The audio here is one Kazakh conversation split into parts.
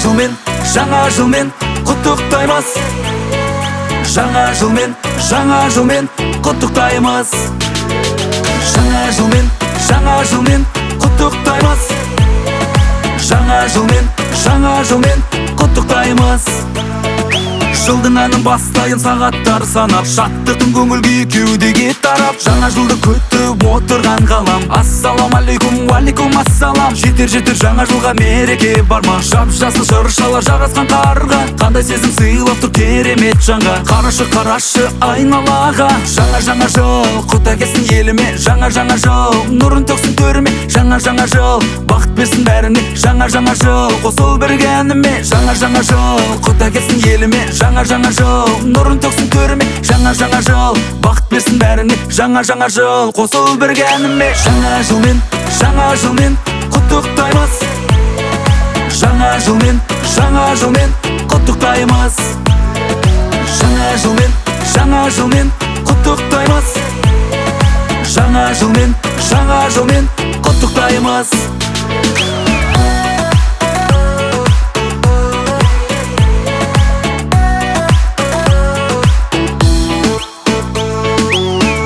жылмен, жаңа жылмен құттықтаймыз. Жаңа жылмен, жаңа жылмен құттықтаймыз. Жаңа жылмен, жаңа жылмен құттықтаймыз. Жаңа жылмен, жаңа жылмен құттықтаймыз. Жылдың әнін бастайын сағаттар санап, шаттықтың көңіл күйі кеудеге тарап, жаңа жылды күтіп отырған ғалам. Ассалаумағалейкум, уалейкум ассалам. Жетер жетер жаңа жылға мереке бар ма? Жап жасыл шыршалар жарасқан қарға, қандай сезім сыйлап тұр керемет жанға. Қарашы, қарашы айналаға, жаңа жаңа жыл құт әкелсін еліме. Жаңа жаңа жыл нұрын төксін төріме. Жаңа жаңа жыл бақыт берсін бәріне. Жаңа жаңа жыл қосыл бірге әніме. Жаңа жаңа жыл құт әкелсін еліме. Жаңа жаңа жыл нұрын төксін төріме. Жаңа жаңа жыл бақыт берсін бәріне. Жаңа жаңа жыл қосыл бірге әніме. Жаңа жылмен, жаңа жылмен құттықтаймыз. Жаңа жылмен, жаңа жылмен құттықтаймыз. Жаңа жылмен, жаңа жылмен құттықтаймыз. Жаңа жылмен, жаңа жылмен құттықтаймыз.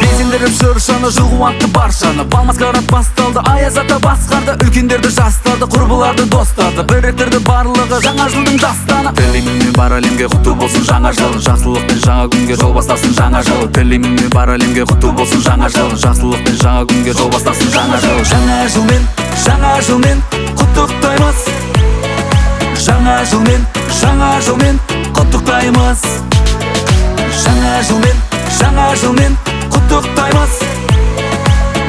Безендіріп шыршаны, жыл қуантты баршаны. Бал маскарад басталды, аяз ата басқарды. Үлкендерді, жастарды, құрбыларды, достарды біріктірді барлығы жаңа жылдың дастаны. Тілеймін мен бар әлемге құтты болсын жаңа жыл. Жақсылықпен жаңа күнге жол бастасын жаңа жыл. Тілеймін мен бар әлемге құтты болсын жаңа жыл. Жақсылықпен жаңа күнге жол бастасын жаңа жыл. Жаңа жылмен, жаңа жылмен құттықтаймыз. Жаңа жылмен, жаңа жылмен құттықтаймыз. Жаңа жылмен, жаңа жылмен құттықтаймыз.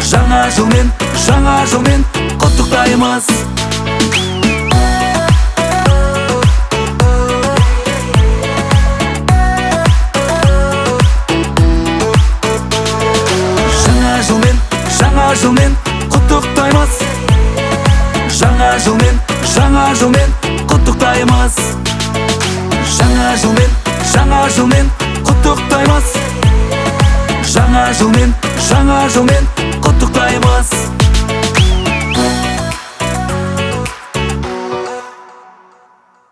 Жаңа жылмен, жаңа жылмен құттықтаймыз. Жаңа жылмен, жаңа жылмен құттықтаймыз. Жаңа жылмен, жаңа жылмен құттықтаймыз. Жаңа жылмен, жаңа жылмен құттықтаймыз. Жаңа жылмен, жаңа жылмен құттықтаймыз.